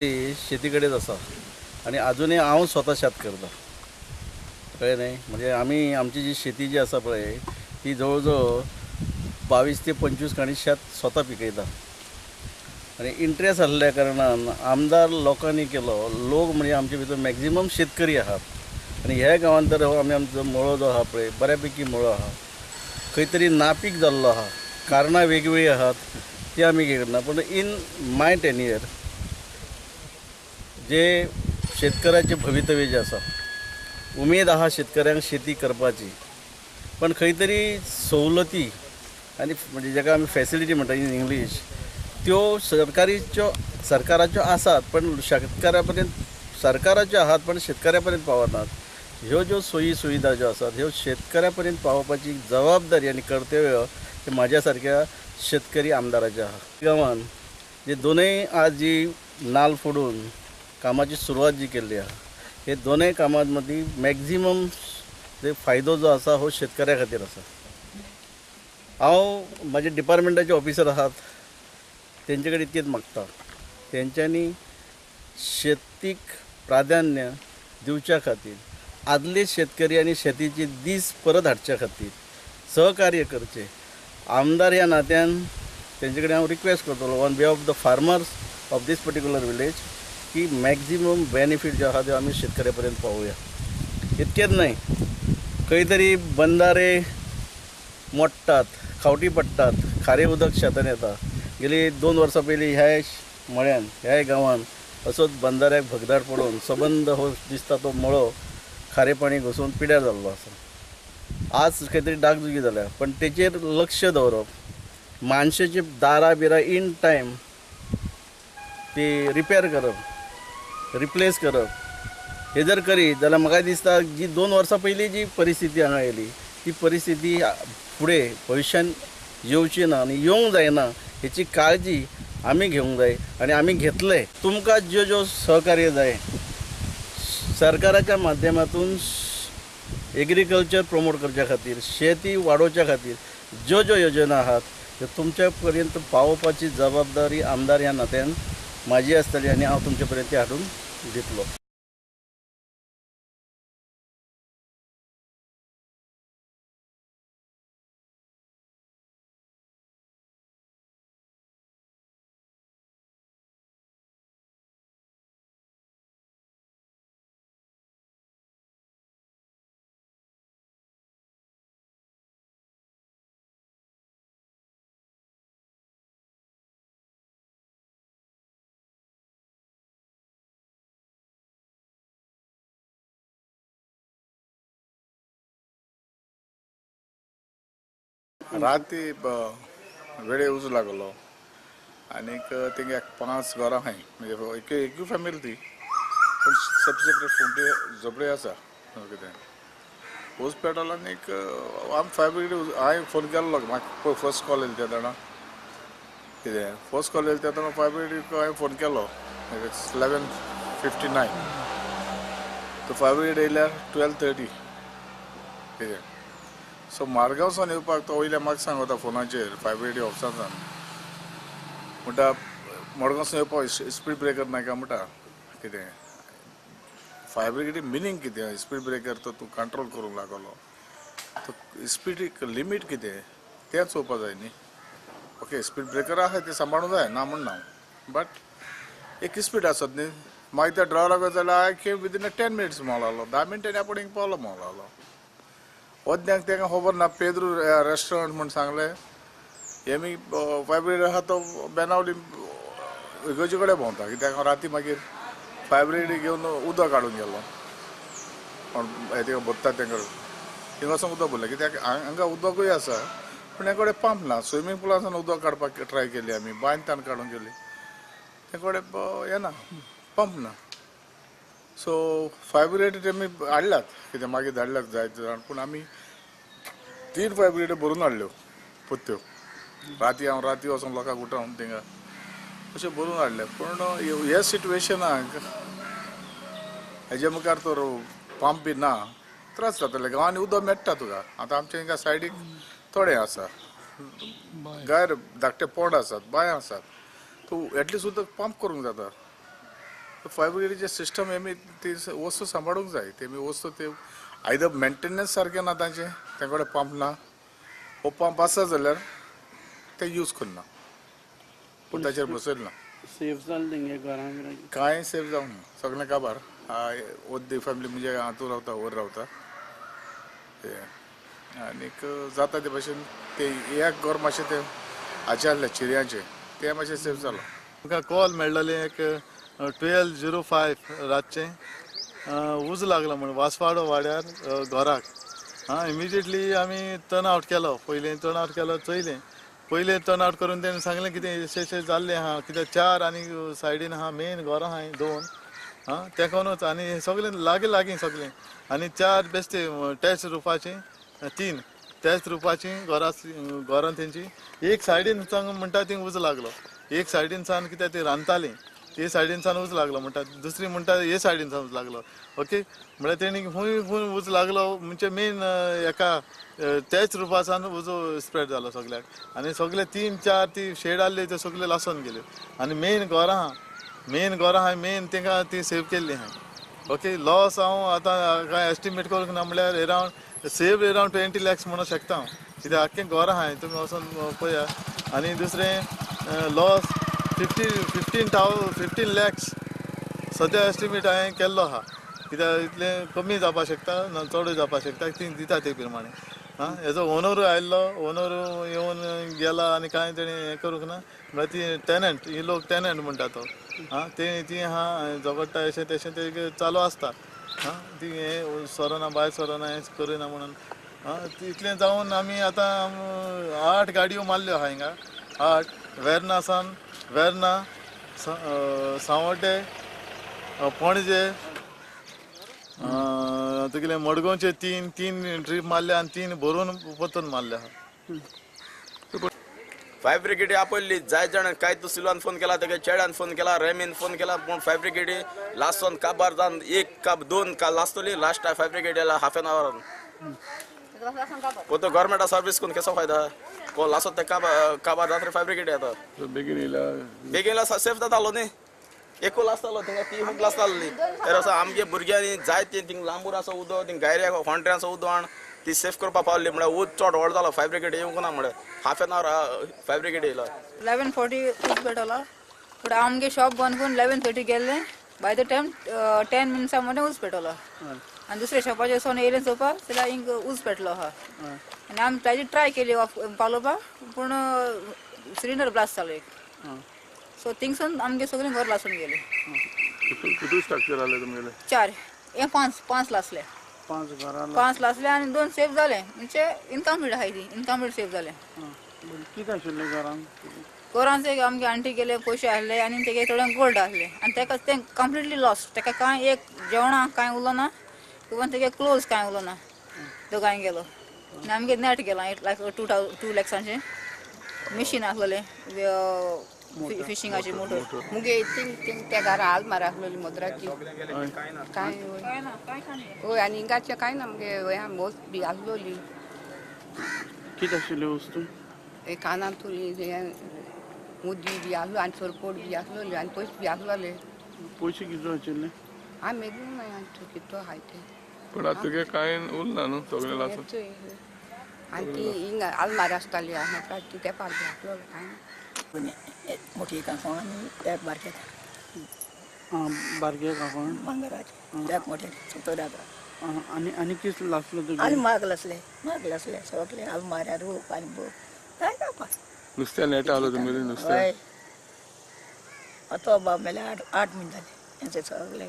शेती कडेच आसा आनी आजुनूय हांव स्वता शेत करता, कळ्ळें न्ही. म्हणजे आमी आमची जी शेती जी आसा पळय ती जवळ जवळ 22 ते 25 काणी शेत स्वता पिकयता. आनी इंट्रस्ट आसल्या कारणान आमदार लोकांनी केलो, लोक म्हणजे आमचे भितर मॅक्झिमम शेतकरी आहात. आनी ह्या गांवांत तर हो आमी आमचो मळो जो आहा पळय बऱ्यापैकी मळो आहा, खंय तरी नापीक जाल्लो आहा, कारणां वेगवेगळीं आहात ती आमी घेयना. पूण इन my tenure जे शेतकऱ्याचे भवितव्य जे आसा, उमेद आहा शेतकऱ्यांक शेती करपाची, पण खंय तरी सवलती आनी म्हणजे जाका आमी फॅसिलिटी म्हणटा इन इंग्लीश त्यो सरकारीच्यो सरकाराच्यो आसात, पण शेतकऱ्या पर्यंत सरकाराच्यो आहात पण शेतकऱ्या पर्यंत पावनात. ह्यो ज्यो सोयी सुविधा ज्यो आसात ह्यो शेतकऱ्या पर्यंत पावोवपाची जबाबदारी आनी कर्तव्य हे म्हाज्या सारक्या शेतकरी आमदाराचें आहा. गांवान जे दोनूय आज जी नाल फोडून कामाची सुरवात जी केल्ली आहा, हे दोनूय कामां मदीं मॅक्झिमम जे फायदो जो आसा हो शेतकऱ्या खातीर आसा. हांव म्हाजे डिपार्टमेंटाचे ऑफिसर आहात तेंचे कडेन इतकेंच मागता, तेंच्यांनी शेतीक प्राधान्य दिवच्या खातीर आदले शेतकरी आनी शेतीचे दीस परत हाडच्या खातीर सहकार्य करचें. आमदार ह्या नात्यान तेंचे कडेन हांव रिक्वेस्ट करतलो on behalf of the farmers of this particular village की मॅक्झिमम बेनिफीट जो आहा त्यो आमी शेतकऱ्या पर्यंत पावोवया. इतकेंच न्हय, खंय तरी बंदारे मोडटात, खावटी पडटात, खारें उदक शेतान येता. गेली 2 वर्सां पयलीं ह्या मळ्यान ह्या गांवान असोच बंदाऱ्याक भगदाड पडून सबंद हो दिसता तो मळो खारें पाणी घुसून पिड्यार जाल्लो आसा. आज खंय तरी डागडुगी जाल्या, पण तेचेर लक्ष दवरप, मानशेची दारां बिरां इन टायम ती रिपेर करप, रिप्लेस करप, हे जर करीत जाल्यार म्हाका दिसता जी 2 वर्सां पयलीं जी परिस्थिती हांगा येयली ती परिस्थिती फुडें भविश्यान येवची ना आनी येवंक जायना हेची काळजी आमी घेवंक जाय आनी आमी घेतले. तुमकां ज्यो ज्यो सहकार्य जाय सरकाराच्या माध्यमातून एग्रीकल्चर प्रमोट करच्या खातीर, शेती वाडोवच्या खातीर ज्यो ज्यो योजना आहात त्यो तुमच्या पर्यंत पावोवपाची जबाबदारी आमदार ह्या नात्यान म्हाजी आसतली आनी हांव तुमचे पर्यंत ती हाडून दितलो. राती वेळे उजो लागलो आनीक तेंगे 5 घरां आहाय, म्हणजे एक एकूय फॅमिली ती, पूण सेपरेट सेपरेट फुमटे झोपडे आसा कितें उज पेटलो. आनीक आमी फायर ब्रिगेड हांवें फोन केल्लो, म्हाका फर्स्ट कॉल येयलो ते जाणा कितें फर्स्ट कॉल येयलो तेन्ना फायर ब्रिगेडीक हांवें फोन केलो 11:59, तो फायर ब्रिगेड येयल्यार 12:30 कितें. सो मारगांवसान येवपाक तो वयल्या म्हाका सांगता फोनाचेर फायर ब्रिगेड ऑफिसांतल्यान, म्हणटा मडगांवसान येवपाक स्पीड ब्रेकर नाका म्हणटा कितें. फायर ब्रिगेडी मिनींग कितें, स्पीड ब्रेकर तो तूं कंट्रोल करूंक लागलो, तो स्पीडीक लिमीट कितें तें चोवपा जाय न्ही. ओके स्पीड ब्रेकर आहा ते सांबाळूंक जाय ना म्हण ना, बट एक स्पीड आसत न्ही. मागीर त्या ड्रायवराक जाल्यार I came within 10 minutes म्हणलो, 10 मिनटांनी आपूण हिंगा पावलो म्हणलो. ओद्यांक तांकां खबर ना पेद्रू रेस्टॉरंट म्हूण सांगलें, हेमी फायर ब्रिगेड आहा तो बेनावली इगर्जे कडेन भोंवता कित्याक हांव राती मागीर फायर ब्रिगेड घेवन उदक हाडून गेलो, कोण ताका भरता तांकां थिंगा वचून उदक भरलें कित्याक हांगा उदकूय आसा पूण तें कडेन पंप ना. स्विमींग पुलांतल्यान उदक काडपाक ट्राय केली आमी, बांयंतल्यान काडून गेली, ते कडेन येना पंप ना. सो फायर ब्रिगेड तेमी हाडल्यात कितें मागीर धाडल्यात जायते जाण, पूण आमी 3 फायर ब्रिगेड भरून हाडल्यो पोत्यो राती. हांव राती वचोन लोकांक उठोवन थिंगा अशें भरून हाडलें. पूण हे सिट्युएशनाक हेजे मुखार तर पंप बी ना, त्रास जातले. गांवांनी उदक मेळटा तुका, आतां आमच्या हिंगा सायडीक थोडे आसा गायर धाकटे पोंड आसात, बांय आसात, तूं एटलिस्ट उदक पंप करूंक जाता. फायर ब्रिगेडीचें सिस्टम हेमी ती वस्तू सांबाळूंक जाय. तेमी वस्तू ते आयदर मेंटेनन्स सारकें ना तांचें, तें कडेन पंप ना, हो पंप आसा जाल्यार ते यूज करना, पूण ताचेर बसयलें ना. सेफ जालें तेंगे घरां कांय सेफ जावंक ना, सगळें काबार. ओद्दी फॅमिली म्हणजे हातूंत रावता, वयर रावता ते, आनीक जाता ते भशेन ते एक घर मातशें तें हाचें आहलें चिऱ्यांचें, तें मातशें सेफ जालां. आमकां कॉल मेळ्ळेलें एक 12:05 रातचें, उजो लागलो म्हण वासवाडो वाड्यार घराक. आं, इमिजिएटली आमी टर्न आवट केलो, पयलीं टर्न आवट केलो, चोयलें पयलें टर्न आवट करून तेणें सांगलें कितें अशें अशें जाल्लें आहा, कित्याक 4 आनी सायडीन आहा मेन घरां आहाय 2, आं तेकोनूच, आनी सगळें लागीं लागीं सगळें, आनी 4 बेश्टे टॅच रुपाचीं, 3 त्याच रुपाचीं घरां घरां तेंची. एक सायडीन सांग म्हणटा ती उजो लागलो, एक सायडीन सान कित्याक ती रांदतालीं, ते सायडीन सान उजो लागलो म्हणटा, दुसरी म्हणटा हे सायडीन सान उजो लागलो. ओके, म्हळ्यार तेणी खूंय खूंय उजो लागलो म्हणजे मेन एका त्याच रुपासान उजो स्प्रेड जालो सगळ्याक, आनी सगळे 3-4 ती शेड आहले ते सगळे लासून गेले. आनी मेन घरां आहा, मेन घरां आहा मेन तेंकां ती सेव केल्ली आहा. ओके, लॉस हांव आतां कांय एस्टिमेट करूंक ना, म्हणल्यार एरावंड सेव एरावंड 20 lakhs म्हणूंक शकता हांव, कित्याक आख्खें घरां आहाय तुमी वचोन पळया. आनी दुसरें लॉस 15 lakhs सद्या एस्टिमेट हांवें केल्लो आहा, कित्याक इतलें कमी जावपाक शकता ना चडूय जावपाक शकता, ती दिता ते प्रमाणे. आं, हेजो ओनरूय आयिल्लो, ओनर येवन गेला आनी कांय तेणें हें करूंक ना, म्हळ्यार ती टेनंट, ही लोक टेनंट म्हणटा तो, आं ते ती आहा झगडटा अशें तशें ते चालू आसता. आं, ती हें सरना भायर सरना हें करिना म्हणून. आं, इतलें जावन आमी आतां 8 गाडयो मारल्यो आहा हिंगा, 8 वेर्ना सान, वेर्ना, सांवड्डे, पणजे, तुगेले मडगांवचे 3 ट्रीप मारल्या आनी 3 भरून परतून मारल्या. फायर ब्रिगेडी आपयली, जाय जाण काय तुसिलान फोन केला, तेगे चेड्यान फोन केला, रेमीन फोन केला, पूण फायर ब्रिगेडी लासून काबार जावन 1 का 2 का लासतली, लास्ट फायर ब्रिगेडी हाफ एन आवरान. तो गव्हर्मेंटा सर्वीस करून कसो फायदा, कोण लासत ते काबार जाता फायर ब्रिगेडी येता. बेगीन येयला, बेगीन येयला सेफ जातालो न्ही, एकू लासतालो थिंगा, ती खूब लासताली. तर असो आमगे भुरग्यांनी जाय ती थिंग लांबूर आसा उदक, थिंग गायऱ्या होंड्र्या आसा उदक, ती सेफ करपा पावली. म्हळ्यार उद चड व्हड जालो, फायर ब्रिगेड येवंक ना, म्हळ्यार half an hour fire brigade येयलो. 11:40 उज पेटवलो, फुडें आमगे शॉप बंद करून 11:30 गेल्लें, बाय the time 10 मिनट्सां मदें उज पेटवलो. आनी दुसऱ्या शॉपाचेर वचोन येयलें चोवपाक जाल्यार हिंग उज पेटलो आहा. आनी आमी ताजी ट्राय केली ऑफ पालोवपाक, पूण सिलिंडर ब्लास्ट जालो एक, सो थिंगसून आमगे सगळीं घर लासून गेली. कितू स्ट्रक्चर आले तुमगेले? 4 हे 5 लासले, 5 लासले आनी 2 सेफ जाले, म्हणजे इनकम्प्लीट आहाय ती, इनकम्प्लीट सेफ जाले. कितें आशिल्लें घरान? घरान आमगे आंटी गेले, पयशे आहले आनी तेगे थोडे गोल्ड आहले, आनी तेका तें कंप्लिटली लॉस, तेका कांय एक जेवणां कांय उरलो ना, इवन तेगे क्लोज कांय उरलो ना, दोगांय गेलो. आनी आमगे नेट गेलां 2 लॅक्सांचें मिशीन आहलेलें फिशिंगाची मोटर. मुगे थिंग थिंग त्या घरा आलमार आसलेली मोदराची कांय हय, आनी हिंगाचें कांय ना मुगे, हय मोस बी आसलोली. कितें आशिल्ल्यो वस्तू? कानां तुरी मुदी बी आसलो, आनी सरपोट बी आसलोली, आनी पयशे बी आसलोले. पयशे कितले आशिल्ले? आमी मेजूंक ना कितलो आहाय ते, पूण आतां तुगे कांय उरना न्हू, सगळें लासून. आनी ती हिंगा आलमार आसताली ती तेपार बी आसलोले कांय ना. मोठी कांकण आनी एक बारके, बारके कांकण भांगराचे, एक मोठे चोराक. आनी आनी कितें लासलो तुगे? आनी माग लासले, माग लासले सगळे आलमाऱ्यार रोप आनी बोप काय जावपा. नुस्त्या नेट आलो तुमगेलें नुस्तें? हय, आतां बाब मेल्यार 8 म्हयने जाले, हेंचे सगळे.